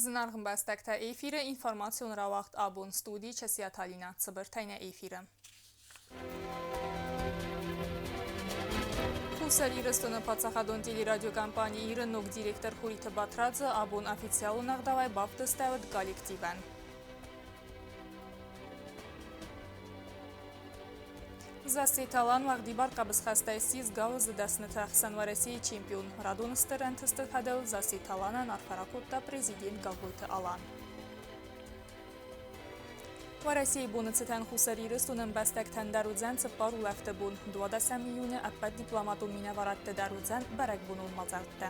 Зынаргъ ӕмбӕстӕгтӕ, эфиры информацион рауагъд «Абон», студийы Часиаты Алинӕ. Цыбыртӕй нӕ эфиры. Хуссар Ирыстоны паддзахадон телерадиокомпани «Ир-ы» ног директор Хуриты Батрадзы абон официалон ӕгъдауӕй бавдыстӕуыд коллективӕн. Зассеты Алан уӕгъдибар хъӕбысхӕстӕй ссис гауызы дӕсныты ӕхсӕн Уӕрӕсейы чемпион. Радон стыр ӕнтысты фӕдыл Зассеты Аланӕн арфӕ ракодта президент Гаглойты Алан. Уӕрӕсейы боны цытӕн Хуссар Ирыстоны ӕмбӕстӕгтӕн дӕр уыдзӕн цыппар улӕфты бон. 12 июны ӕппӕт дипломатон минӕварадты дӕр уыдзӕн бӕрӕгбонон мадзӕлттӕ.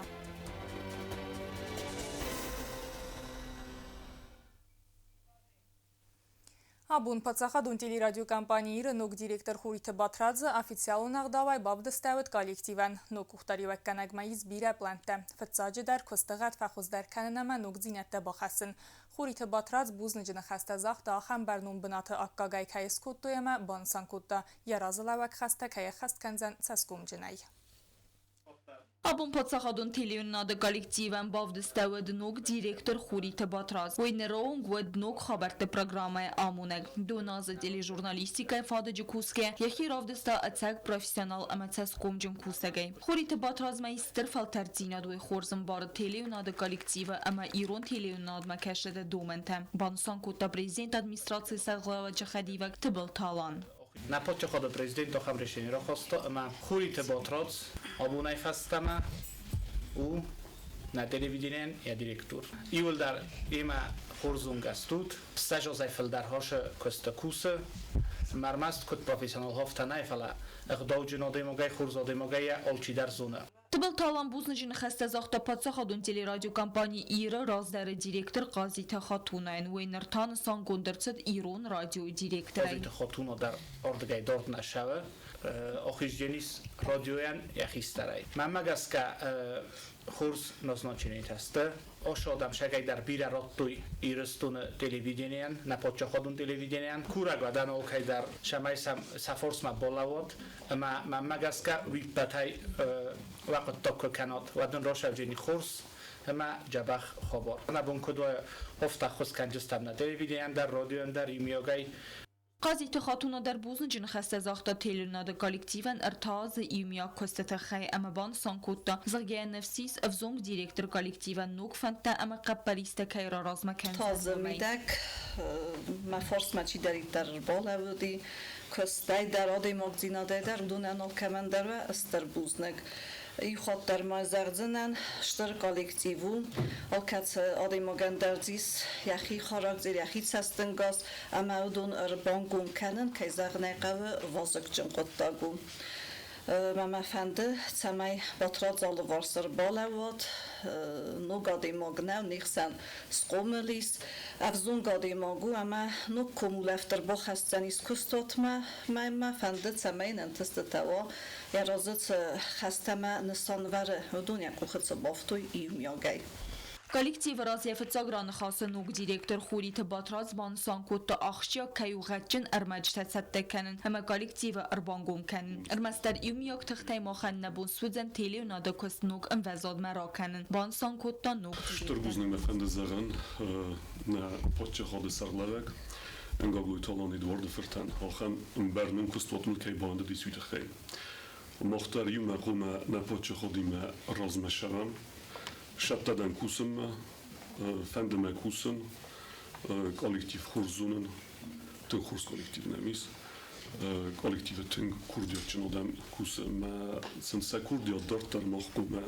Абон паддзахадон телерадиокомпани «Ир-ы» ног директор Хуриты Батрадзы официалон ӕгъдауӕй бавдыстӕуыд коллективӕн. Ног къухдариуӕггӕнӕгмӕ ис бирӕ пълӕнттӕ. Фыццаджыдӕр, куысты гъӕд фӕхуыздӕр кӕнын ӕмӕ ногдзинӕдтӕ бахӕссын. Хуриты Батрадз бузныджы ныхӕстӕ загъта, ахӕм бӕрнон бынаты аккагӕй кӕй скодтой ӕмӕ банысан кодта, йӕ разылӕууӕг хӕстӕ кӕй ӕххӕст кӕндзӕн цӕсгомджынӕй. Абон паддзахадон телеуынынады коллективӕн бавдыстӕуыд ног директор Хуриты Батрадз. Уый ныронг уыд ног хабӕртты программӕйы амонӕг. Доназы тележурналистикӕйы фадыджы кусгӕ, йӕхи равдыста ӕцӕг профессионал ӕмӕ цӕсгомджын кусӕгӕй. Хуриты Батрадзмӕ ис стыр фӕлтӕрддзинад, уый хорз ӕмбары телеуынады коллективы ӕмӕ ирон телеуынынадмӕ кӕсыны домӕнтӕ, банысан кодта президенты администрацийы сӕргълӕууӕджы хӕдивӕг Тыбылты Алан. Нӕ паддзахады президент ахӕм решени рахаста, ӕмӕ Хуриты Батрадз абонӕй фӕстӕмӕ у нӕ телевиденийӕн йӕ директор. Иуылдӕр имӕ хорз зонгӕ стут, стажозӕй фылдӕр хӕсы куысты кусы, ӕмӕ ӕрмӕст куыд профессионал афтӕ нӕ, фӕлӕ ӕгъдауджын адӕймагӕй, хорз адӕймагӕй йӕ алчидӕр зоны. Тыбылты Алан бузныджы ныхӕстӕ загъта паддзахадон телерадиокомпани «Ир-ы» раздӕры директор Хъазиты Хатунайӕн. Уый ныр та нысангонд ӕрцыд ирон радиойы директорӕй. Хъазиты Хатуна дӕр ардыгӕй дард нӕ цӕуы, ахиздзӕнис радиойӕн йӕ хистӕрӕй. Мӕнмӕ гӕсгӕ, хорз назначениетӕ сты. Асы адӕм сӕгӕйдӕр бирӕ радтой Ирыстоны телевиденийӕн, нӕ паддзахадон телевиденийӕн. Курӕг адӕм алкӕй дӕр, цӕмӕй сӕм сӕ фарсмӕ балӕууат ӕмӕ мӕнмӕ гӕсгӕ уиппӕтӕй уӕ хъуыддаг куы кӕнат, уӕд ын рацӕудзӕни хорз ӕмӕ дзӕбӕх хабар. Нӕ бон куыд уа, афтӕ ӕххуыс кӕндзыстӕм нӕ телевиденийӕн дӕр, радиойӕн дӕр иумиагӕй. Хъазиты Хатуна дӕр бузныджы ныхӕстӕ загъта телеуынады коллективӕн ӕртӕ азы иумиаг куысты тыххӕй ӕмӕ банысан кодта, зӕгъгӕ, ныфс ис, ӕвзонг директор коллективӕн ног фӕндтӕ ӕмӕ хъӕппӕристӕ кӕй раразмӕ кӕндзӕн, Тазы уымӕй. мидӕг мӕ фарсмӕ чидӕриддӕр ӕрбалӕууыди, куыстӕй дӕр, адӕймагдзинадӕй дӕр, уыдонӕн алкӕмӕн дӕр уа стыр бузныг. Иу хатт дӕр ма зӕгъдзынӕн, стыр коллектив у, алкӕцы адӕймагӕн дӕр дзы ис йӕхи характер, йӕхи цӕстӕнгас, ӕмӕ уыдон ӕрбангом кӕнын, кӕй зӕгъын ӕй хъӕуы, вазыгджын хъуыддаг у. Мӕ мӕ фӕнды, цӕмӕй Батрадз алыварс ӕрбалӕууат, ног адӕймаг нӕу, не хсӕн схъомыл ис, ӕвзонг адӕймаг у ӕмӕ ног комулӕфт ӕрбахӕсдзӕнис куыстуатмӕ. Мӕ фӕнды, цӕмӕй йын ӕнтыстытӕ уа, йӕ разы цы хӕстӕ ӕмӕ нысан вӕры, уыдон йӕ къухы цы бафтой иумиагӕй. Коллективы раз йӕ фыццаг раныхасы ног директор Хуриты Батрадз банысан кодта, ахсджиаг кӕй у гъӕдджын ӕрмӕджытӕ цӕттӕ кӕнын ӕмӕ коллективы ӕрбангом кӕнын. Ӕрмӕстдӕр иумиаг тыхтӕй махӕн нӕ бон суыдзӕн телеуынады куыст ног ӕмвӕзадмӕ ракӕнын, банысан кодта ног Стыр директор. бузныг мӕ фӕнды зӕгъын нӕ паддзахады сӕргълӕууӕг Гаглойты Алан Эдуарды фыртӕн ахӕм бӕрнон куыстуат мын кӕй бандыдис, уый тыххӕй. Мах дӕр иумӕ хъуамӕ нӕ паддзахадимӕ размӕ сӕрӕм, Цӕттӕ дӕн кусынмӕ, фӕнды мӕ кусын, коллектив хорз зонын, тынг хорз коллектив нӕм ис. Коллективы тынг курдиатджын адӕм кусы ӕмӕ сын сӕ курдиат дарддӕр мах хъуамӕ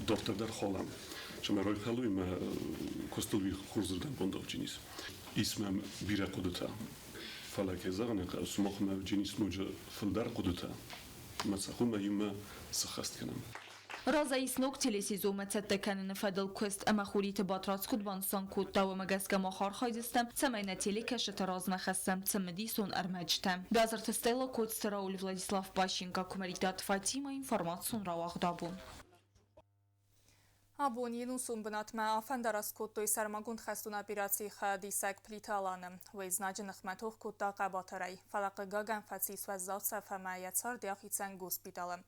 дарддӕр дӕр халӕм. Цӕмӕй райхӕлой ӕмӕ куыстыл уый хорзырдӕм бандавджын ис. Ис мӕм бирӕ хъуыдытӕ. Фӕлӕ, кӕй зӕгъын ӕй хъӕуы, сымахмӕ ис ноджы фылдӕр хъуыдытӕ ӕмӕ сӕ хъуамӕ иумӕ сыххӕст кӕнӕм. Разӕй ис ног телесезонмӕ цӕттӕ кӕныны фӕдыл куыст ӕмӕ Хуриты Батрадз куыд банысан кодта, уымӕ гӕсгӕ мах архайдзыстӕм, цӕмӕй нӕ телекӕсджыты размӕ хӕссӕм цымыдисон ӕрмӕджытӕ. Бязырты Стелла, Коцты Рауль, Владислав Пащенко, Куымӕридтаты Фатимӕ, информацион рауагъд абон. Абон йе нусон бынатмӕ афӕндараст кодтой сӕрмагонд хӕстон операцийы хайадисӕг Плиты Аланы. Уый знаджы ныхмӕ тох кодта хъӕбатырӕй, фӕлӕ хъыгагӕн фӕцис уӕззау цӕф ӕмӕ йӕ цард йӕхицӕн госпиталы.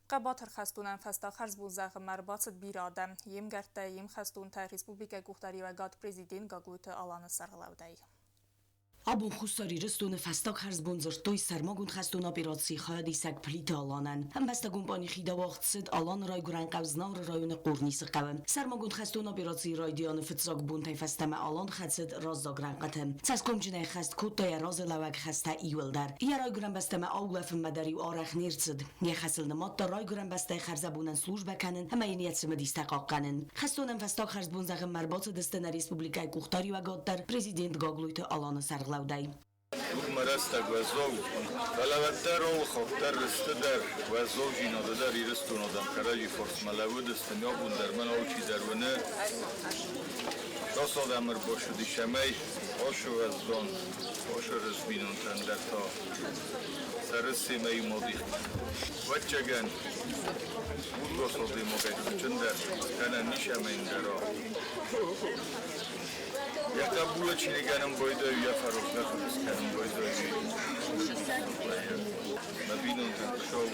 Хъӕбатыр хӕстонӕн фӕстаг хӕрзбон зӕгъынмӕ ӕрбацыд бирӕ адӕм. Йе мгӕрттӕ, йе мхӕстонтӕ, республикӕйы къухдариуӕгад президент Гаглойты Аланы сӕргълӕудӕй. Абон Хуссар Ирыстоны фӕстаг хӕрзбон дзырдтой сӕрмагонд хӕстон операцийы хайадисӕг Плиты Аланӕн. Ӕмбӕстагон панихидӕ уагъд цыд Аланы райгуырӕн хъӕу Знауыры районы Хъорнисы хъӕуы. Сӕрмагонд хӕстон операцийы райдианы фыццаг бонтӕй фӕстӕмӕ Алан хӕцыд раззаг рӕнхъыты. Цӕсгомджынӕй хӕст кодта йӕ разылӕууӕг хӕстӕ иуылдӕр. Йӕ райгуырӕн бӕстӕмӕ аулӕфынмӕ дӕр-иу арӕх не рцыд. Йӕ хӕсыл нымадта райгуырӕн бӕстӕйы хӕрзӕбонӕн службӕ кӕнын ӕмӕ йын йӕ цымыдистӕ хъахъхъӕнын. Хӕстонӕн фӕстаг хӕрзбон зӕгъынмӕ ӕрбацыдысты нӕ республикӕйы къухдариуӕгад дӕр президент Гаглойты Аланы сӕргълӕудӕй. Нурмӕ рӕстӕг уӕззау, фӕлӕ уӕддӕр алыхатт дӕр рысты дӕр, уӕззаудзинады дӕр Ирыстоны адӕм кӕрӕдзи фарсмӕ лӕууыдысты, нӕ абон дӕр мӕн алчидӕр уыны. Цас адӕм ӕрбацыдис ӕмӕй ацы уӕздан, ацы рыст бинонтӕн дӕр та сӕ рыст семӕ иумӕ дих. Ӕвӕццӕгӕн, удгас адӕймагӕй тыхджындӕр кӕнӕн ис ӕмӕ ӕндӕра. Йӕ хъӕбулы чиныгӕн байдайы, йӕ фӕрӕзтӕ кӕнын байдайы. Мӕ бинонтӕн Хуыцау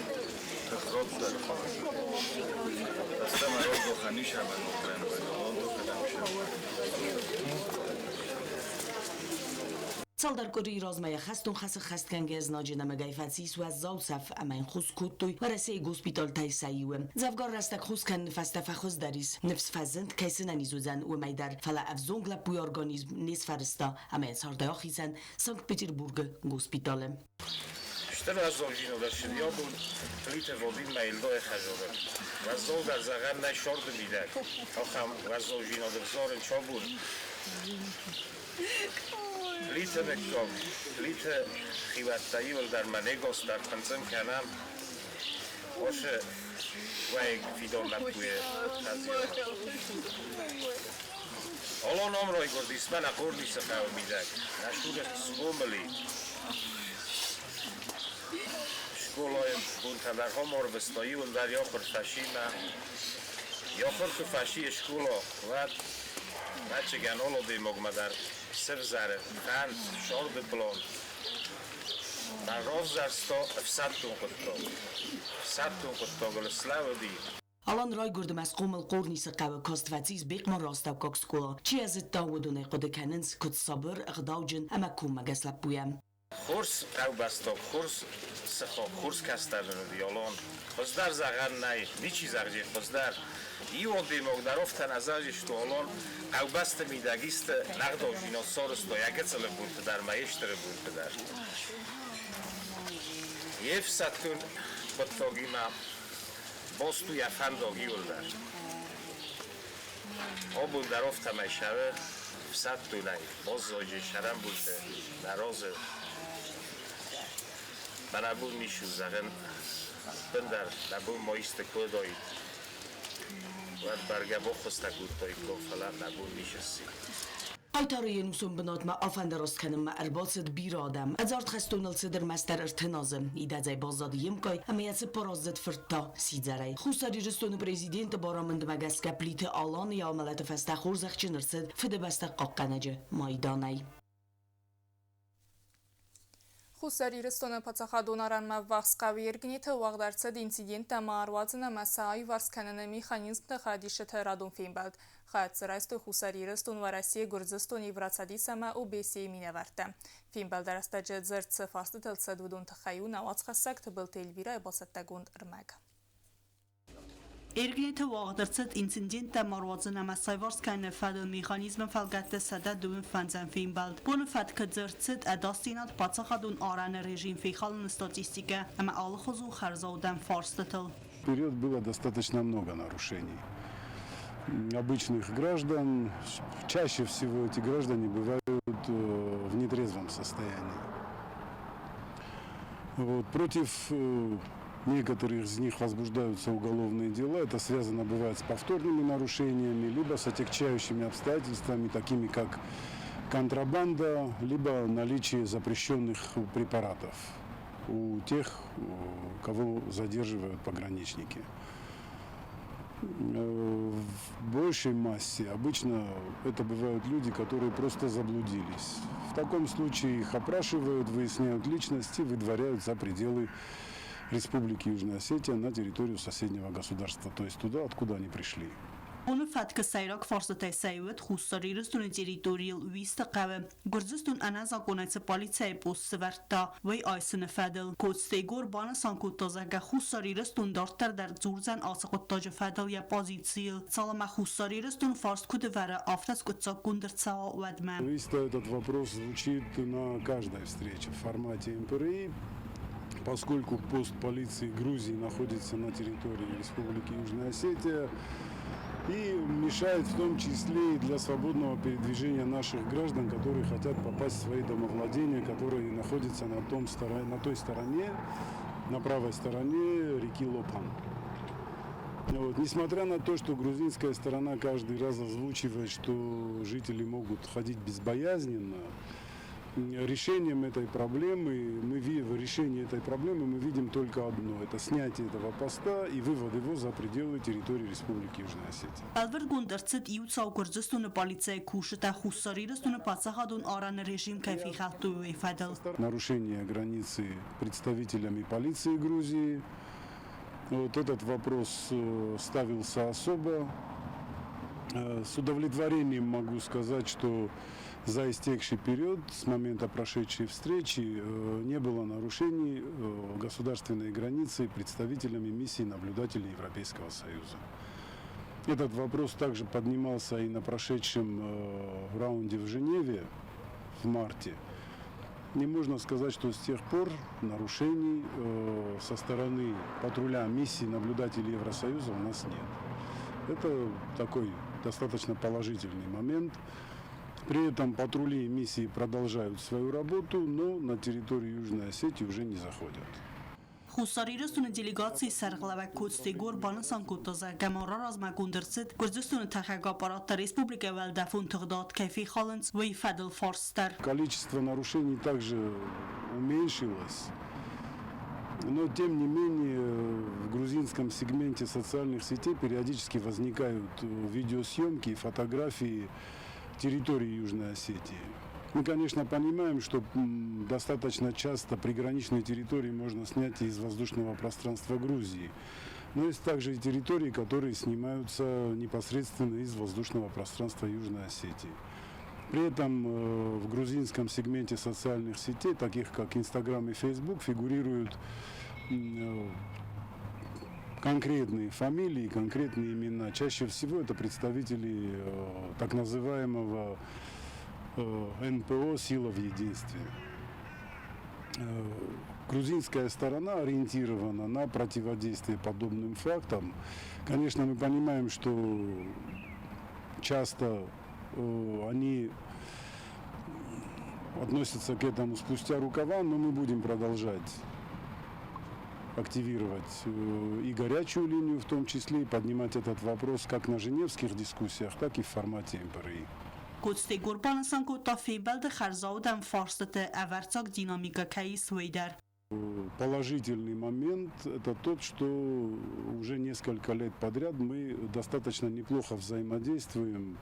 тых радта. Фӕстӕмӕ раздӕхӕн ис ӕмӕ ногӕн Цалдӕр къуырийы размӕ йӕ хӕстон хӕсы хӕстгӕнгӕ знаджы нӕмыгӕй фӕцис уӕззау цӕф ӕмӕ йын хос кодтой Уӕрӕсейы госпиталтӕй сӕ иуы. Дзӕвгар рӕстӕг хос кӕныны фӕстӕ фӕхуыздӕр ис. Ныфс фӕзынд, кӕй сынӕниз уыдзӕн, уымӕй дӕр, фӕлӕ ӕвзонг лӕппуйы организм не сфӕрӕзта ӕмӕ йӕ цардӕй ахицӕн Санкт-Петербургы госпиталы. Стыр уӕззаудзинад ӕрцыд йӕ бон Плиты Вадиммӕ Елдайы хӕзоны. Уӕззаудӕр зӕгъӕн нӕй сӕрды мидӕг. Ахӕм уӕззаудзинад ӕвзарын чабон. Плиты мыггаг, Плиты хиуӕттӕ иуылдӕр мӕ не гас дӕр хъынцъым кӕнӕм. Осы уӕйыг фидон лӕппуйы хӕдзары. Алан ам райгуырдис мӕнӕ Хъорнисы хъӕуы мидӕг. Нӕ сулӕфт схъомыл и. Скъолайы бонтӕ дӕр ам арвыста, иуылдӕр йӕ ахуыр фӕци мӕ. Йӕ ахуыр куы фӕци скъола, уӕд ӕцӕгӕн алы адӕймагмӕ дӕр сӕвзӕры фӕнд, сӕрды план. Мӕ равзӕрста ӕфсӕддон хъуыддаг. Ӕфсӕддон хъуыддагыл слӕууыди. Алан райгуырд ӕмӕ схъомыл Хъорнисы хъӕуы, каст фӕцис Бехъмары астӕуккаг скъола. Чи йӕ зыдта, уыдон ӕй хъуыды кӕнынц, куыд сабыр, ӕгъдауджын ӕмӕ коммӕгӕс лӕппуйӕ. Хорз хъӕубӕстаг, хорз сыхаг, хорз кӕстӕр нын уыди Алан. Хуыздӕр зӕгъӕн нӕй, ничи зӕгъдзӕн хуыздӕр. Иу адӕймаг дӕр афтӕ нӕ зӕгъдзысты, Алан хъӕубӕсты мидӕг исты нӕгъдаудзинад сарӕзта йӕ гыццылы бонты дӕр ма йе стыры бонты дӕр. Йе фсӕддон хъуыддагимӕ баст у йӕ фӕндаг иуылдӕр. Абон дӕр афтӕмӕй сӕры ӕфсӕддонӕй баззайы сӕрӕнбонты нӕ разы. Мӕнӕ бон ницы зӕгъын, ӕппындӕр нӕ бон ма исты куы уыдаид, уӕд бӕргӕ баххуыстӕ кодтаиккам, фӕлӕ нӕ бон ницы сси. Хъайтары йе нусон бынатмӕ афӕндараст кӕнынмӕ ӕрбацыд бирӕ адӕм. Ӕдзард хӕстоныл цыд ӕрмӕстдӕр 30 азы. Идӕдзӕй баззад йе мкъай ӕмӕ йӕ цыппараздзыд фырт та сидзӕрӕй. Хуссар Ирыстоны президенты барамындмӕ гӕсгӕ Плиты Алан йӕ амӕлӕты фӕстӕ хорзӕхджын ӕрцыд Фыдыбӕстӕ хъахъхъӕнӕджы майданӕй. Хуссар Ирыстоны паддзахадон арӕнмӕ ӕввахс хъӕуы Ергнеты уагъд ӕрцыд инциденттӕ ма ӕруадзын ӕмӕ сӕ аиуварс кӕныны механизмты хайадисджыты радон фембӕлд. Хайад дзы райстой Хуссар Ирыстон, Уӕрӕсе, Гуырдзыстон, Евроцӕдис ӕмӕ ОБСЕ-йы минӕвӕрттӕ. Фембӕлды рӕстӕджы дзырд цы фарстытыл цыд, уыдон тыххӕй у нӕ уацхӕссӕг Тыбылты Эльвирӕйы бацӕттӕгонд ӕрмӕг. Эргнеты уагъд ӕрцыд инциденттӕ ма руадзын ӕмӕ саиварс кӕныны фӕдыл механизмы фӕлгӕтты 125-ӕм фембӕлд. Боны фӕткы дзырд цыд ӕдасдзинад, паддзахадон арӕны режим фехалыны статистикӕ ӕмӕ алыхуызон хӕрзаудӕн фарстытыл. Вперед было достаточно много нарушений обычных граждан. Чаще всего эти граждане бывают в нетрезвом состоянии. Вот. Против некоторых из них возбуждаются уголовные дела. Это связано бывает с повторными нарушениями, либо с отягчающими обстоятельствами, такими как контрабанда, либо наличие запрещенных препаратов у тех, кого задерживают пограничники. В большей массе обычно это бывают люди, которые просто заблудились. В таком случае их опрашивают, выясняют личность и выдворяют за пределы Республики Южная Осетия на территорию соседнего государства, то есть туда, откуда они пришли. Боны фӕткы сӕйраг фарстытӕй сӕ иу уыд Хуссар Ирыстоны территорийыл Уисты хъӕуы Гуырдзыстон ӕнӕзакъонӕй цы пъӕлицӕйы пост сӕвӕрдта, уый айсыны фӕдыл. Коцты Егор банысан кодта, зӕгъгӕ, Хуссар Ирыстон дарддӕр дӕр дзурдзӕн ацы хъуыддаджы фӕдыл йӕ позицийыл, цалынмӕ Хуссар Ирыстон фарст куыд ӕвӕры, афтӕ скъуыддзаггонд ӕрцӕуа, уӕдмӕ. Уисты этот вопрос звучит на каждой встрече в формате МПРИ, поскольку пост полиции Грузии находится на территории Республики Южная Осетия и мешает в том числе и для свободного передвижения наших граждан, которые хотят попасть в свои домовладения, которые находятся на той стороне, на правой стороне реки Лопан. Вот. Несмотря на то, что грузинская сторона каждый раз озвучивает, что жители могут ходить безбоязненно, решением этой проблемы мы в решении этой проблемы мы видим только одно – это снятие этого поста и вывод его за пределы территории Республики Южная Осетия. Бӕлвырдгонд ӕрцыд иу цау Гуырдзыстоны пъӕлицӕйы кусджытӕ Хуссар Ирыстоны паддзахадон арӕны режим кӕй фехӕлдтой, уый фӕдыл. Нарушение границы представителями полиции Грузии. Вот этот вопрос ставился особо. С удовлетворением могу сказать, что за истекший период с момента прошедшей встречи не было нарушений государственной границы представителями миссии наблюдателей Европейского Союза. Этот вопрос также поднимался и на прошедшем раунде в Женеве в марте. Не можно сказать, что с тех пор нарушений со стороны патруля миссии наблюдателей Евросоюза у нас нет. Это такой достаточно положительный момент. При этом патрули миссии продолжают свою работу, но на территорию Южной Осетии уже не заходят. Хуссар Ирыстоны делегацийы сӕргълӕууӕг Коцты Егор банысан кодта, зӕгъгӕ, ма раразмӕгонд ӕрцыд Гуырдзыстоны тӕхӕг аппараттӕ республикӕйы уӕлдӕфон тыгъдад кӕй фехалынц, уый фӕдыл фарст дӕр. Количество нарушений также уменьшилось. Но, тем не менее, в грузинском сегменте социальных сетей периодически возникают видеосъемки и фотографии территории Южной Осетии. Мы, конечно, понимаем, что достаточно часто приграничные территории можно снять из воздушного пространства Грузии. Но есть также и территории, которые снимаются непосредственно из воздушного пространства Южной Осетии. При этом в грузинском сегменте социальных сетей, таких как Инстаграм и Фейсбук, фигурируют конкретные фамилии, конкретные имена. Чаще всего это представители так называемого НПО «Сила в единстве». Грузинская сторона ориентирована на противодействие подобным фактам. Конечно, мы понимаем, что часто они относятся к этому спустя рукава, но мы будем продолжать активировать и горячую линию в том числе, и поднимать этот вопрос как на женевских дискуссиях, так и в формате МПРИ. Коцты Егор банысан кодта фембӕлды хӕрзаудӕн фарстыты ӕвӕрццаг динамикӕ кӕй ис, уый дӕр. Положительный момент – это тот, что уже несколько лет подряд мы достаточно неплохо взаимодействуем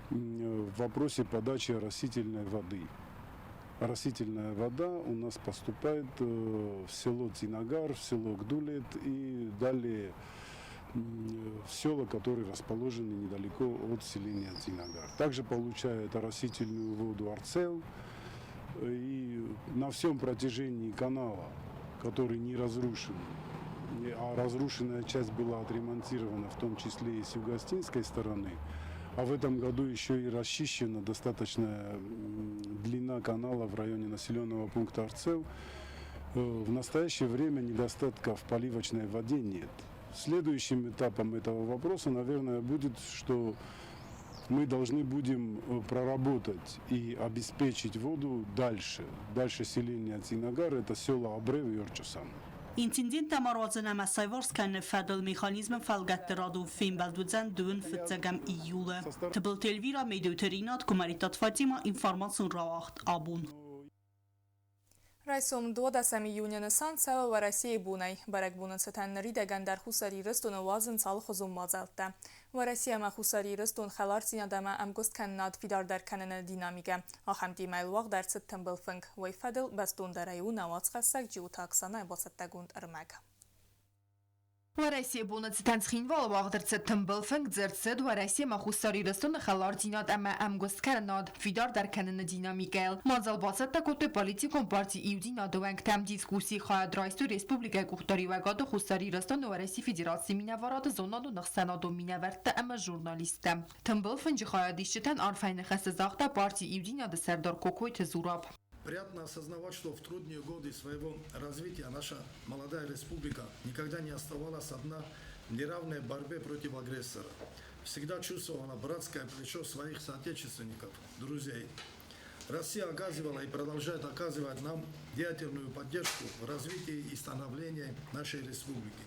в вопросе подачи оросительной воды. Оросительная вода у нас поступает в село Цинагар, в село Гдулет и далее в села, которые расположены недалеко от селения Цинагар. Также получает оросительную воду Арцеу. И на всем протяжении канала, который не разрушен, а разрушенная часть была отремонтирована, в том числе и с юго-осетинской стороны, а в этом году еще и расчищена достаточная длина канала в районе населенного пункта Арцеу. В настоящее время недостатка в поливочной воде нет. Следующим этапом этого вопроса, наверное, будет, что мы должны будем проработать и обеспечить воду дальше. Дальше селения Цинагар, это села Абрев и Орчусан. Инциденттӕ ма руадзын ӕмӕ саиварс кӕныны фӕдыл механизмы фӕлгӕтты радон фембӕлд уыдзӕн дыууын фыццӕгӕм июлы. Тыбылты Эльвира, Медеуты Ринат, Куымӕридтаты Фатимӕ, информацион рауагъд Абон. Райсом 12 июня нысан цӕуы Уӕрӕсейы бонӕй. Бӕрӕгбоны цытӕн ныридӕгӕн дӕр Хуссар Ирыстоны уадзынц алыхуызон мадзӕлттӕ. Уӕрӕсе ӕмӕ Хуссар Ирыстон хӕлардзинад ӕмӕ ӕмгуысткӕнынад фидардӕр кӕныны динамикӕ. Ахӕм темӕйыл уагъд ӕрцыд тымбыл фынг. Уый фӕдыл бӕстондӕрӕй у нӕ уацхӕссӕг Джиоты Оксанайы бацӕттӕгонд ӕрмӕг. Уӕрӕсейы боны цытӕн Цхинвалы уагъд ӕрцыд тымбыл фынг, дзырд цыд Уӕрӕсе ӕмӕ Хуссар Ирыстоны хӕлардзинад ӕмӕ ӕмгуысткӕнынад фидардӕр кӕныны динамикӕйыл. Мадзал бацӕттӕ кодтой политикон парти Иудзинад-ы уӕнгтӕ. Дискуссийы хайад райстой республикӕйы къухдариуӕгады Хуссар Ирыстоны Уӕрӕсейы Федерацийы минӕварады зонадон-ӕхсӕнадон минӕвӕрттӕ ӕмӕ журналисттӕ. Тымбыл фынджы хайадисджытӕн арфӕйы ныхӕстӕ загъта парти Иудзинад-ы сӕрдар Кокойты Зураб. Приятно осознавать, что в трудные годы своего развития наша молодая республика никогда не оставалась одна в неравной борьбе против агрессора. Всегда чувствовала братское плечо своих соотечественников, друзей. Россия оказывала и продолжает оказывать нам деятельную поддержку в развитии и становлении нашей республики.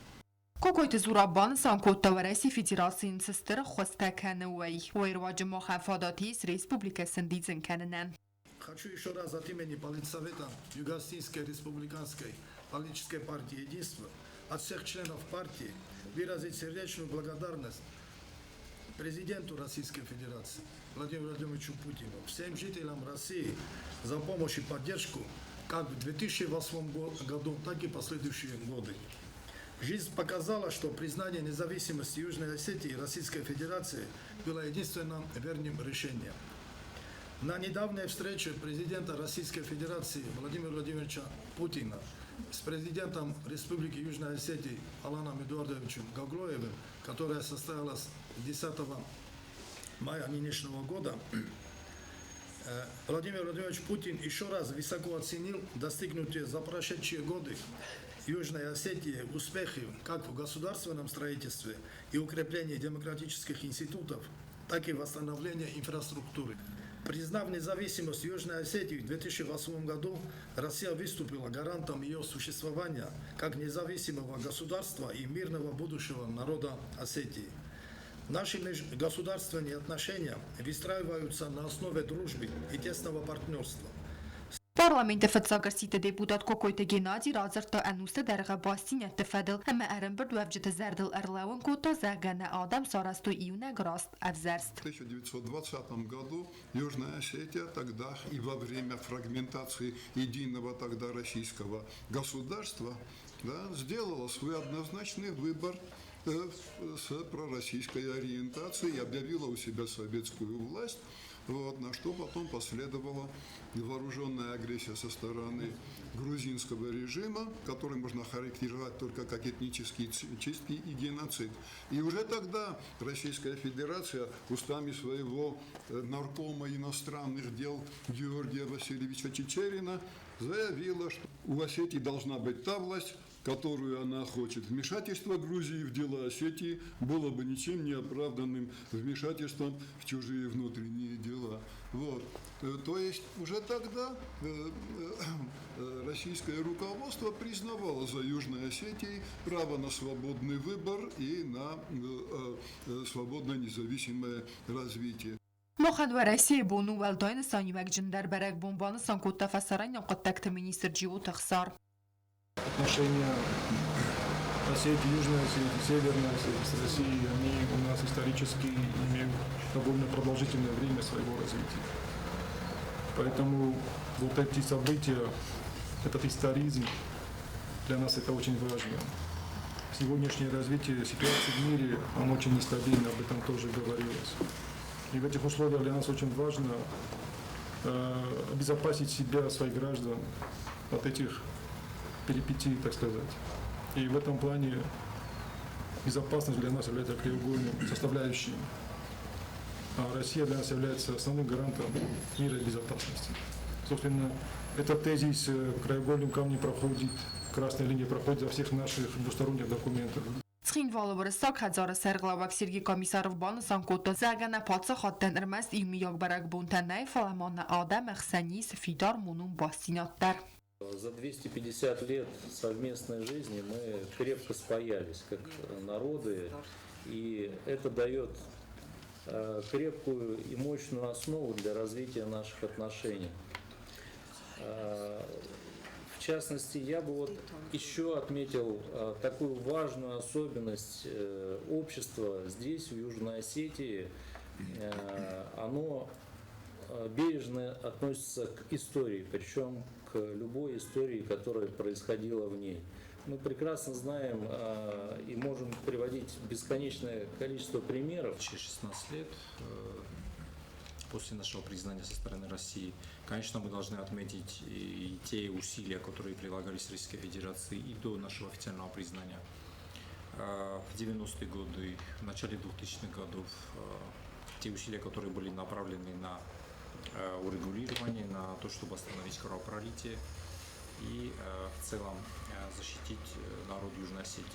Кокойты Зураб банысан кодта, Уӕрӕсейы Федераци йын цы стыр ӕххуыстӕ кӕны, уый. Уый руаджы махӕн фадат ис республикӕ сӕндидзын кӕнынӕн. Хочу еще раз от имени Политсовета Юго-Осетинской республиканской политической партии «Единство», от всех членов партии выразить сердечную благодарность президенту Российской Федерации Владимиру Владимировичу Путину, всем жителям России за помощь и поддержку как в 2008 году, так и последующие годы. Жизнь показала, что признание независимости Южной Осетии и Российской Федерации было единственным верным решением. На недавней встрече президента Российской Федерации Владимира Владимировича Путина с президентом Республики Южная Осетия Аланом Эдуардовичем Гаглоевым, которая состоялась 10 мая нынешнего года, Владимир Владимирович Путин еще раз высоко оценил достигнутые за прошедшие годы Южной Осетии успехи как в государственном строительстве и укреплении демократических институтов, так и восстановлении инфраструктуры. Признав независимость Южной Осетии в 2008 году, Россия выступила гарантом ее существования как независимого государства и мирного будущего народа Осетии. Наши межгосударственные отношения выстраиваются на основе дружбы и тесного партнерства. Парламенты фыццаг ӕрсидты депутат Кокойты Геннади радзырдта ӕнусты дӕргъы бастдзинӕдты фӕдыл ӕмӕ ӕрӕмбырдуӕвджыты зӕрдыл ӕрлӕууын кодта, зӕгъгӕ, нӕ адӕм сарӕзтой иунӕг раст ӕвзӕрст. В 1920 году Южная Осетия тогда и во время фрагментации единого тогда российского государства, да, сделала свой однозначный выбор с пророссийской ориентацией и объявила у себя советскую власть, вот, на что потом последовала вооруженная агрессия со стороны грузинского режима, который можно характеризовать только как этнические чистки и геноцид. И уже тогда Российская Федерация устами своего наркома иностранных дел Георгия Васильевича Чичерина заявила, что у Осетии должна быть та власть, которую она хочет. Вмешательство Грузии в дела Осетии было бы ничем не оправданным вмешательством в чужие внутренние дела. Вот. То есть уже тогда российское руководство признавало за Южной Осетией право на свободный выбор и на свободное независимое развитие. Махӕн Уӕрӕсейы бон у уӕлдай нысаниуӕгджындӕр бӕрӕгбон, банысан кодта фӕсарӕйнаг хъуыддӕгты министр Джиоты Ӕхсар. Отношения Осетии, Южной Осетии, Северной Осетии с Россией, они у нас исторически имеют довольно продолжительное время своего развития. Поэтому вот эти события, этот историзм, для нас это очень важно. Сегодняшнее развитие ситуации в мире, оно очень нестабильно, об этом тоже говорилось. И в этих условиях для нас очень важно обезопасить себя, своих граждан от этих перипетий, так сказать. И в этом плане безопасность для нас является краеугольным составляющим. А Россия для нас является основным гарантом мира и безопасности. Собственно, этот тезис краеугольным камнем проходит, красная линия проходит во всех наших двусторонних документах. Цхинвалы Уырыссаг хӕдзары сӕргълӕууӕг Сергей Комиссаров банысан кодта, зӕгъгӕ, нӕ паддзахадтӕн ӕрмӕст иумиаг бӕрӕгбонтӕ нӕй, фӕлӕ ма нӕ адӕмы хсӕн ис фидар монон бастдзинад дӕр. За 250 лет совместной жизни мы крепко спаялись как народы, и это дает крепкую и мощную основу для развития наших отношений. В В частности, я бы вот еще отметил такую важную особенность общества здесь, в Южной Осетии. Оно бережно относится к истории, причем к любой истории, которая происходила в ней. Мы прекрасно знаем и можем приводить бесконечное количество примеров. Через 16 лет после нашего признания со стороны России, конечно, мы должны отметить и те усилия, которые прилагались Российской Федерацией и до нашего официального признания. В 90-е годы, в начале 2000-х годов, те усилия, которые были направлены на урегулирование, на то, чтобы остановить кровопролитие и в целом защитить народ Южной Осетии.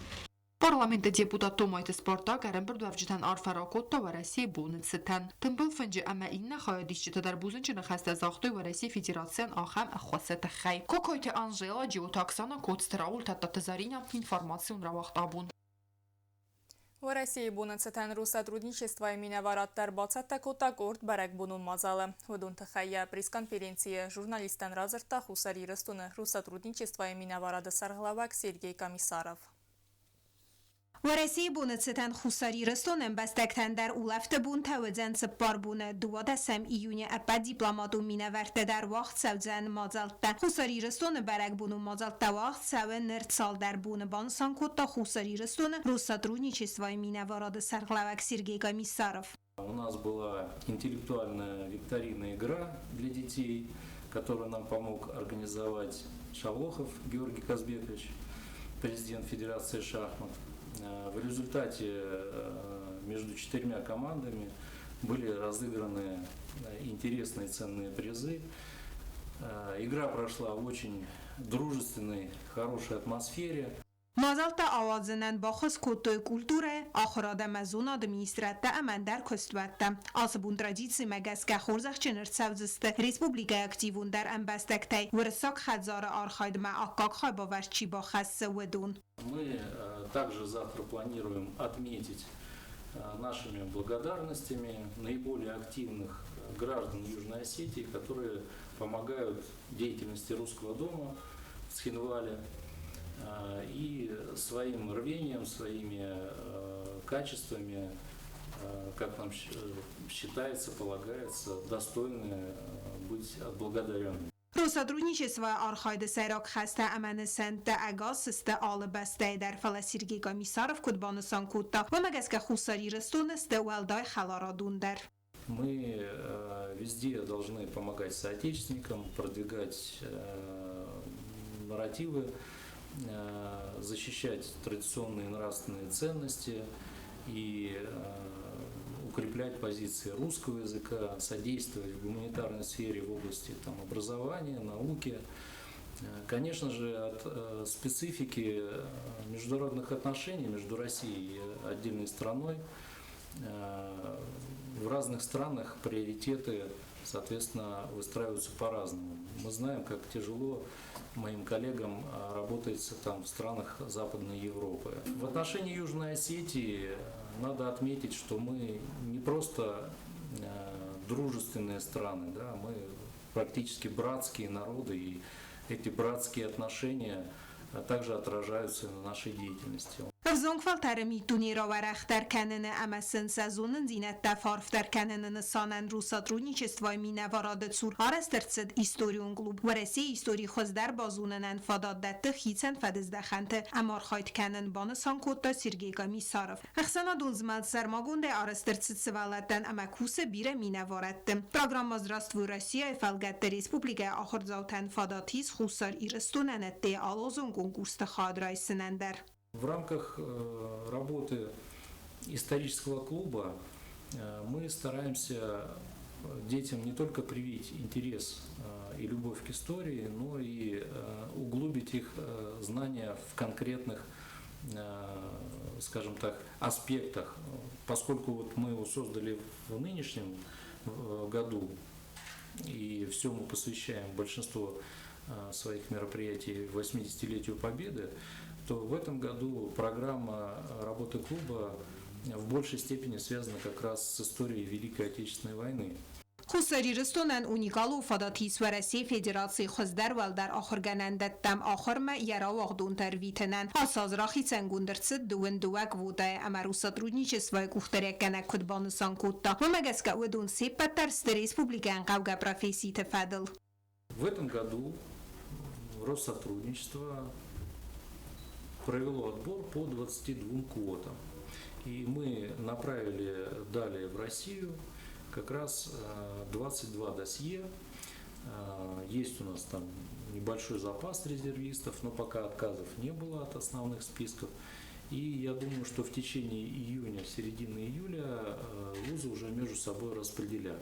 Парламенты депутат Томайты Спартак ӕрӕмбырдуӕвджытӕн арфӕ ракодта Уӕрӕсейы боны цытӕн. Тымбыл фынджы ӕмӕ иннӕ хайадисджытӕ дӕр бузныджы ныхӕстӕ загътой Уӕрӕсейы Федерацийӕн ахӕм ӕххуысы тыххӕй. Кокойты Анжела, Джиоты Оксана, Коцты Рауль, Тадтаты Заринӕ, информацион рауагъд Абон. Уӕрӕсейы боны цытӕн Россотрудничествойы минӕварад дӕр бацӕттӕ кодта къорд бӕрӕгбонон мадзалы. Уыдон тыххӕй йӕ пресс-конференцийы журналисттӕн радзырдта Хуссар Ирыстоны Россотрудничествойы минӕварады сӕргълӕууӕг Сергей Комиссаров. Уӕрӕсейы боны цытӕн Хуссар Ирыстоны ӕмбӕстӕгтӕн дӕр улӕфты бонтӕ уыдзӕн 4 боны. 12 июны ӕппӕт дипломатон минӕвӕрттӕ дӕр уагъд цӕудзӕн мадзӕлттӕ. Хуссар Ирыстоны бӕрӕгбонон мадзӕлттӕ уагъд цӕуы ныр цалдӕр боны, банысан кодта Хуссар Ирыстоны Россотрудничествойы минӕварады сӕргълӕууӕг Сергей Комиссаров. У нас была интеллектуальная викторина игра для детей, которую нам помог организовать Шавлохов Георгий Казбекович, президент Федерации шахмат. В результате между 4 командами были разыграны интересные ценные призы. Игра прошла в очень дружественной, хорошей атмосфере. Мадзӕлттӕ ауадзынӕн баххуыс кодтой культурӕйы, ахуырад ӕмӕ зонады министрадтӕ ӕмӕ ӕндӕр куыстуӕттӕ. Ацы бон традицимӕ гӕсгӕ хорзӕхджын ӕрцӕудзысты республикӕйы активондӕр ӕмбӕстӕгтӕй Уырыссаг хӕдзары архайдмӕ аккаг хайбавӕрд чи бахӕссы, уыдон. Мы также завтра планируем отметить нашими благодарностями наиболее активных граждан Южной Осетии, которые помогают деятельности Русского дома в Цхинвале и своим рвением, своими качествами, как нам считается, полагается, достойны быть отблагодаренными. Россотрудничествойы архайды сӕйраг хӕстӕ ӕмӕ нысӕнттӕ ӕгас сты алы бӕстӕйы дӕр, фӕлӕ Сергей Комиссаров куыд банысан кодта, уымӕ гӕсгӕ Хуссар Ирыстоны сты уӕлдай хӕларадондӕр. Мы везде должны помогать соотечественникам, продвигать нарративы, защищать традиционные нравственные ценности и укреплять позиции русского языка, содействовать в гуманитарной сфере в области образования, науки. Конечно же, от специфики международных отношений между Россией и отдельной страной в разных странах приоритеты, соответственно, выстраиваются по-разному. Мы знаем, как тяжело моим коллегам работается в странах Западной Европы. В отношении Южной Осетии надо отметить, что мы не просто дружественные страны, да, мы практически братские народы, и эти братские отношения также отражаются на нашей деятельности. Ӕвзонг фӕлтӕры миддуне рауӕрӕхдӕр кӕныны ӕмӕ сын сӕ зонындзинӕдтӕ фӕарфдӕр кӕныны нысанӕн Россотрудничествойы минӕварады цур арӕзт ӕрцыд историон клуб. Уӕрӕсейы истори хуыздӕр базонынӕн фадат дӕтты хицӕн фӕдыздӕхӕнты ӕмархайд кӕнын, банысан кодта Сергей Комиссаров. Ӕхсӕнадон змӕлд сӕрмагондӕй арӕзт ӕрцыд сывӕллӕттӕн ӕмӕ кусы бирӕ минӕварӕдты. Программа «Здравствуй, Россия»-йы фӕлгӕтты республикӕйы ахуырдзаутӕн фадат ис Хуссар Ирыстонӕн ӕдде алыгъуызон конкурсты хайад райсынӕн дӕр. В рамках работы исторического клуба мы стараемся детям не только привить интерес и любовь к истории, но и углубить их знания в конкретных, скажем так, аспектах. Поскольку мы его создали в нынешнем году, и все мы посвящаем большинство своих мероприятий 80-летию Победы, то в этом году программа работы клуба в большей степени связана как раз с историей Великой Отечественной войны. Хуссар Ирыстонӕн уникалон фадат ис Уӕрӕсейы Федерацийы хуыздӕр уӕлдӕр ахуыргӕнӕндӕттӕм ахуырмӕ йӕ рауагъдонтӕ ӕрвитынӕн. Ацы аз рахицӕнгонд ӕрцыд 22 квотӕйы ӕмӕ Россотрудничествойы къухдариуӕггӕнӕг куыд банысан кодта, уымӕ гӕсгӕ уыдон се ппӕт дӕр сты республикӕйӕн хъӕугӕ професситы фӕдыл. В этом году Россотрудничество провело отбор по 22 квотам. И мы направили далее в Россию как раз 22 досье. Есть у нас там небольшой запас резервистов, но пока отказов не было от основных списков. И я думаю, что в течение июня, середины июля вузы уже между собой распределят.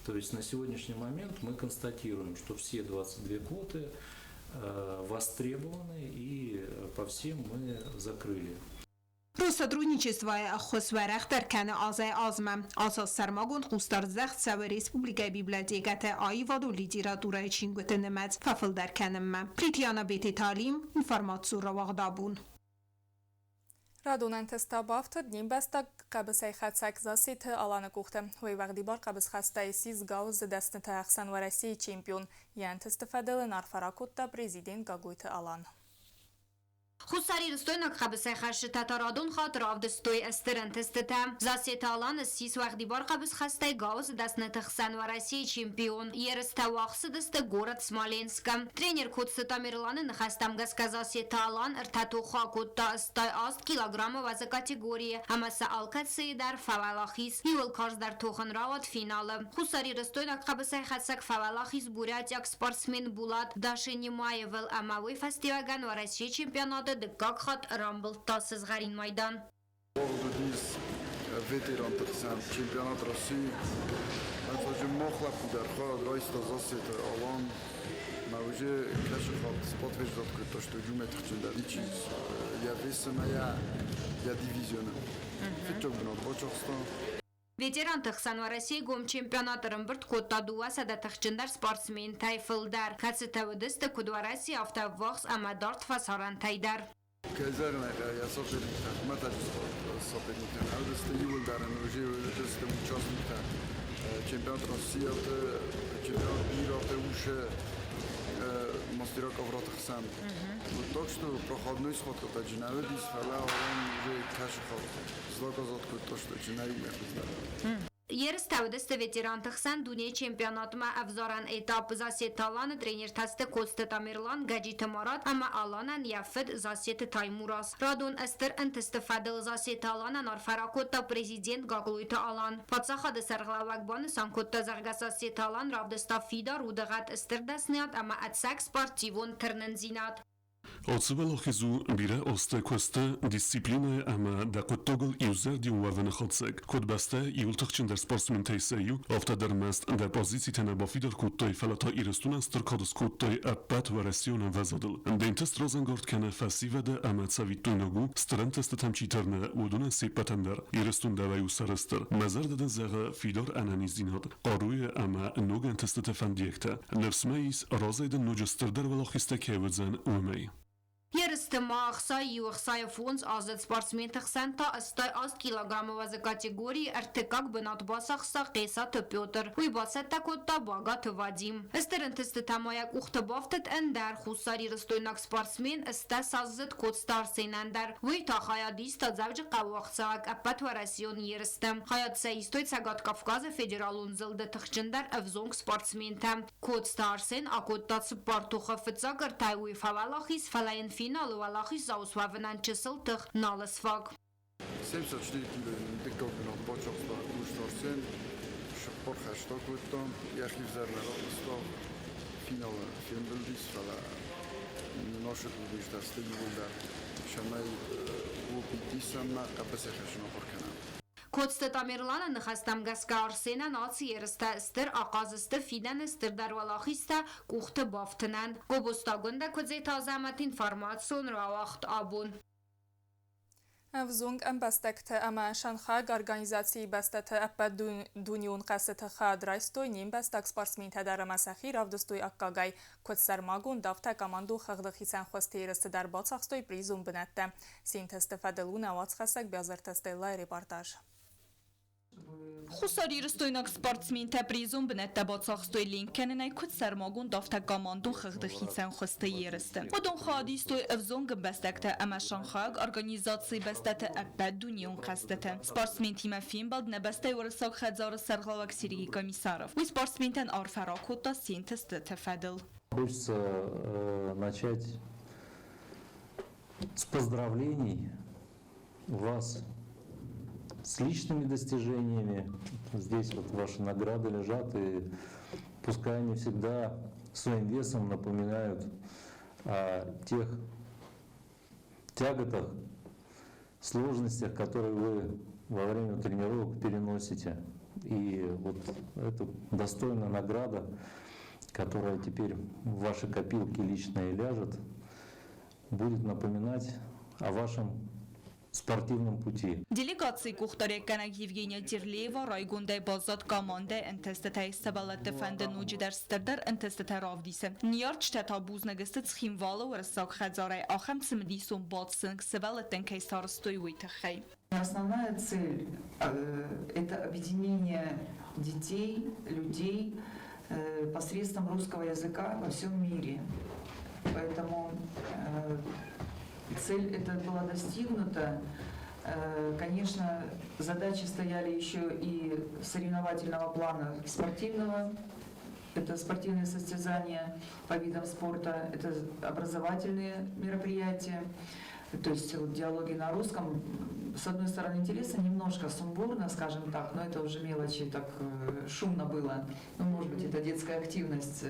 То есть на сегодняшний момент мы констатируем, что все 22 квоты востребованы и по всем мы закрыли. Россотрудничествойы ӕххуыс уӕрӕхдӕр кӕны азӕй-азмӕ. Ацы аз сӕрмагонд хъусдард здӕхт цӕуы республикӕйы библиотекӕты аивадон литературӕйы чингуыты нымӕц фӕфылдӕр кӕнынмӕ. Плитиана Бететалим, информацион рауагъд Абон. Радон ӕнтыст та бафтыд не мбӕстаг хъӕбысӕйхӕцӕг Зассеты Аланы къухты. Уый уӕгъдибар хъӕбысхӕстӕй ссис гауызы дӕсныты ӕхсӕн Уӕрӕсейы чемпион. Йӕ ӕнтысты фӕдыл ын арфӕ ракодта президент Гаглойты Алан. Хуссарирыстойнаг хъӕбысӕйхӕцджытӕ та радон хатт равдыстой стыр ӕнтыстытӕ. Зассеты Алан ссис уӕгъдибар хъӕбысхӕстӕй гауызы дӕсныты хсӕн Уӕрӕсейы чемпион. Ерыстӕ уагъд цыдысты город Смоленскы. Тренер Коцты Тамерланы ныхӕстӕм гӕсгӕ Зассеты Алан ӕртӕ тохы акодта 88 килограммы уӕзы категорийы ӕмӕ сӕ алкӕцыйы дӕр фӕуӕлахиз. Иууыл карздӕр тохӕн рауад финалы. Хуссарирыстойнаг хъӕбысӕйхӕцӕг фӕуӕлахиз бурятиаг спортсмен Булат Дашинимаевыл ӕмӕ уый фӕстиуӕгӕн Уӕрӕсейы чемпионаты дыккаг хатт рамбылдта сызгъӕрин майдан. Уагъд уыдис ветеранты хсӕн чемпионат России. Ӕцӕджы мах лӕппу дӕр хайад райста Зассеты Алан. Мӕ уже кӕсы хатт подтверждать кодта, что уымӕй тыхджындӕр ничи ис йӕ весы мӕ йӕ дивизионы. Фыццаг бынат бацахста. Ветеранты хсӕн Уӕрӕсейы гом чемпионат ӕрӕмбырд кодта 200 тыхджындӕр спортсментӕй фылдӕр, кӕцытӕ уыдысты куыд Уӕрӕсе, афтӕ ӕввахс ӕмӕ дард фӕсарӕнтӕй дӕр. Кӕй зӕгъын ӕй хъӕуы, йӕ соперниктӕ хуымӕтӕджы соперниктӕ нӕ уыдысты, иууылдӕр ын уже уыдысты участниктӕ чемпионат Россияты, чемпионат мираты уже мастера ковраты хсӕн. Вот так что проходной схваткӕтӕ нӕ уыдис, фӕлӕ Алан уже кӕсы хатт доказать кодта, что джынӕй уымӕй хуыздӕр. Ерыстӕ уыдысты ветеранты хсӕн дунейы чемпионатмӕ ӕвзарӕн этап. Зассеты Аланы тренертӕ сты Коцты Тамерлан, Гӕджиты Марат ӕмӕ Аланӕн йӕ фыд Зассеты Таймураз. Радон стыр ӕнтысты фӕдыл Зассеты Аланӕн арфӕ ракодта президент Гаглойты Алан. Паддзахады сӕргълӕууӕг банысан кодта, зӕгъгӕ, Зассеты Алан равдыста фидар удыгъӕд, стыр дӕсныйад ӕмӕ ӕцӕг спортивон тырнындзинад. Ацы уӕлахиз у бирӕ азты куысты, дисциплинӕйы ӕмӕ дӕ хъуыддагыл иузӕрдион уӕвыны хатдзӕг. Куыд бӕстӕ иууыл тыхджындӕр спортсментӕй сӕ иу, афтӕ дӕр ӕрмӕст дӕ позицитӕ нӕ бафидар кодтай, фӕлӕ та Ирыстонӕн стыр кад скодтай ӕппӕт уӕрӕсеон ӕмвӕзадыл. Де нтыст разӕнгард кӕны фӕсивӕды ӕмӕ цӕвиттойнаг у, стыр ӕнтыстытӕм чи тырны, уыдонӕн се ппӕтӕн дӕр. Ирыстон дӕуӕй у сӕрыстыр. Мӕ зӕрдӕ дын зӕгъы фидар ӕнӕниздзинад, хъаруйы ӕмӕ ног ӕнтыстыты фӕндиӕгтӕ. Ныфс мӕ ис, разӕй дын ноджы стырдӕр уӕлахизтӕ кӕй уыдзӕн, уымӕй. Ерысты ма 61 65 аздзыд спортсменты хсӕн та 88 килограммы уӕзы категорийы ӕртыккаг бынат бацахста Хъесаты Петр. Уый бацӕттӕ кодта Багаты Вадим. Стыр ӕнтыстытӕ ма йӕ къухты бафтыд ӕндӕр хуссарирыстойнаг спортсмен 80-аздзыд Коцты Арсенӕн дӕр. Уый та хайад иста Дзӕуджыхъӕуы уагъдцӕуӕг ӕппӕтуӕрӕсеон ерысты. Хайад сӕ истой Цӕгат Кавказы федералон зылды тыхджындӕр ӕвзонг спортсментӕ. Коцты Арсен акодта цыппар тохы, фыццаг ӕртӕ уый фӕуӕлахиз, фӕлӕ йын финалы уӕлахиздзау суӕвынӕн чысыл тых нал сфаг. 74 килойы дыккаг бынат бацахста Коцты Арсен, цыппар хӕст акодта, йӕхи взӕр нӕ равдыста, финалы фембылдис, фӕлӕ нашы уыдис сты иууылдӕр, цӕмӕй опыт исӕм хъӕбысӕй хӕссын ахуыр кӕнӕм. Коцты Тамерланы ныхӕстӕм гӕсгӕ Арсенӕн ацы ерыстӕ стыр ахъаз сты фидӕны стырдӕр уӕлахизтӕ къухты бафтынӕн. Гобозты Агуындӕ, Куыдзеты Азӕмӕт, информацион рауагъд Абон. Ӕвзонг ӕмбӕстӕгты ӕмӕ Шанхайаг организацийы бӕстӕты ӕппӕтдунеон хъӕзтыты хайад райстой не мбӕстаг спортсментӕ дӕр ӕмӕ сӕхи равдыстой аккагӕй. Куыд сӕрмагонд, афтӕ командон хыгъды хицӕн хуызты ерысты дӕр бацахстой призон бынӕттӕ. Се нтысты фӕдыл у нӕ уацхӕссӕг Биазырты Стеллайы репортаж. Хуссарирыстойнаг спортсментӕ призон бынӕттӕ бацахстой ленк кӕнынӕй куыд сӕрмагонд, афтӕ командон хыгъды хицӕн хуызты ерысты. Уыдон хайад истой ӕвзонг ӕмбӕстӕгтӕ ӕмӕ шанхайаг организацийы бӕстӕты ӕппӕтдунейон хъӕзтыты. Спортсментимӕ фембӕлд нӕ бӕстӕйы Уырыссаг хӕдзары сӕргълӕууӕг Сергей Комиссаров. Уый спортсментӕн арфӕ ракодта се нтыстыты фӕдыл. Хочется начать с поздравлений вас с личными достижениями. Здесь вот ваши награды лежат, и пускай они всегда своим весом напоминают о тех тяготах, сложностях, которые вы во время тренировок переносите. И вот это достойная награда, которая теперь в ваши копилки личные ляжет, будет напоминать о вашем спортивном пути. Делегацийы къухдариуӕггӕнӕг Евгения Терлеева райгондӕй баззад командӕйы ӕнтыстытӕй, сывӕллӕтты фӕнды ноджыдӕр стырдӕр ӕнтыстытӕ равдисын. Ныййарджытӕ та бузныг сты Цхинвалы Уырыссаг хӕдзарӕй ахӕм цымыдисон балц сын сывӕллӕттӕн кӕй сарӕзтой, уый тыххӕй. Основная цель – это объединение детей, людей посредством русского языка во всем мире. Поэтому цель эта была достигнута. Конечно, задачи стояли еще и соревновательного плана спортивного. Это спортивные состязания по видам спорта, это образовательные мероприятия. То есть вот диалоги на русском, с одной стороны, интересно, немножко сумбурно, скажем так, но это уже мелочи, так шумно было. Ну, может быть, это детская активность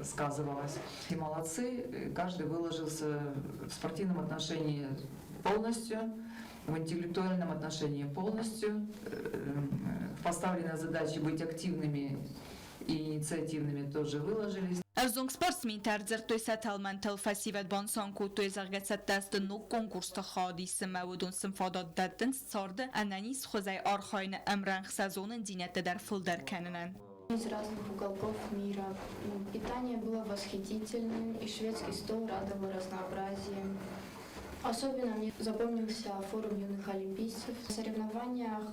сказывалась. И молодцы, каждый выложился в спортивном отношении полностью, в интеллектуальном отношении полностью. В поставленной задаче быть активными и инициативными тоже выложились. Ӕвзонг спортсментӕ ӕрдзырдтой сӕ тӕлмӕнтыл, фӕсивӕд банысан кодтой, зӕгъгӕ, цӕттӕ сты ног конкурсты хайад исынмӕ, уыдон сын фадат дӕттынц царды ӕнӕниз хуызӕй архайыны ӕмрӕнхъ сӕ зонындзинӕдтӕ дӕр фылдӕр кӕнынӕн. Из разных уголков мира. Питание было восхитительным, и шведский стол радовал разнообразием. Особенно мне запомнился форум юных олимпийцев. В соревнованиях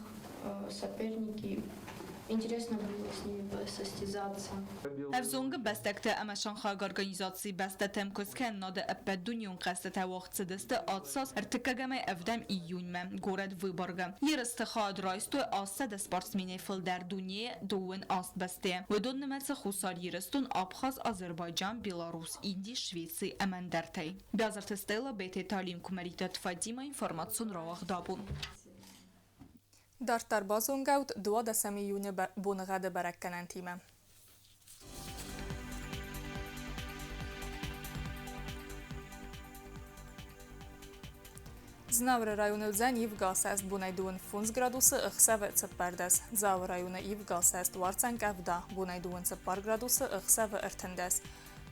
соперники, интересно было с ними состязаться. Ӕвзонг ӕмбӕстӕгты ӕмӕ шанхайаг организацийы бӕстӕты ӕмкуысткӕнынады ӕппӕтдунейон хъӕзтытӕ уагъд цыдысты ацы аз ӕртыккӕгӕмӕй ӕвдӕм июньмӕ горӕт Выборгы. Ерысты хайад райстой 800 спортсменӕй фылдӕр дунейы 28 бӕстӕйӕ. Уыдон нымӕцы Хуссар Ирыстон, Абхаз, Азербайджан, Беларусь, Инди, Швеци ӕмӕ ӕндӕртӕй. Биазырты Стелла, Бететы Алим, Куымӕридтаты Фатимӕ, информацион рауагъд Абон. Дарддӕр базонгӕут 12 июны боныгъӕды бӕрӕггӕнӕнтимӕ. Знауыры районы уыдзӕн ивгӕ асӕст, бонӕй 25 градусы, ӕхсӕвы 14. Дзауы районы ивгӕ асӕст, уардзӕн къӕвда, бонӕй 24 градусы, ӕхсӕвы 13.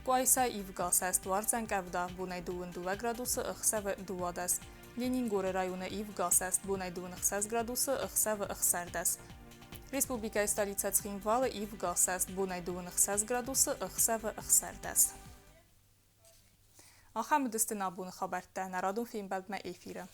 Къуайса ивгӕ асӕст, уардзӕн къӕвда, бонӕй 22 градусы, ӕхсӕвы 12. Ленингоры районы ивгӕ асӕст, бонӕй 26 градусы, ӕхсӕвы 16. Республикӕйы столицӕ Цхинвалы ивгӕ асӕст, бонӕй 26 градусы, ӕхсӕвы 16. Ахӕм уыдысты нӕ абоны хабӕрттӕ. Нӕ радон фембӕлдмӕ эфиры.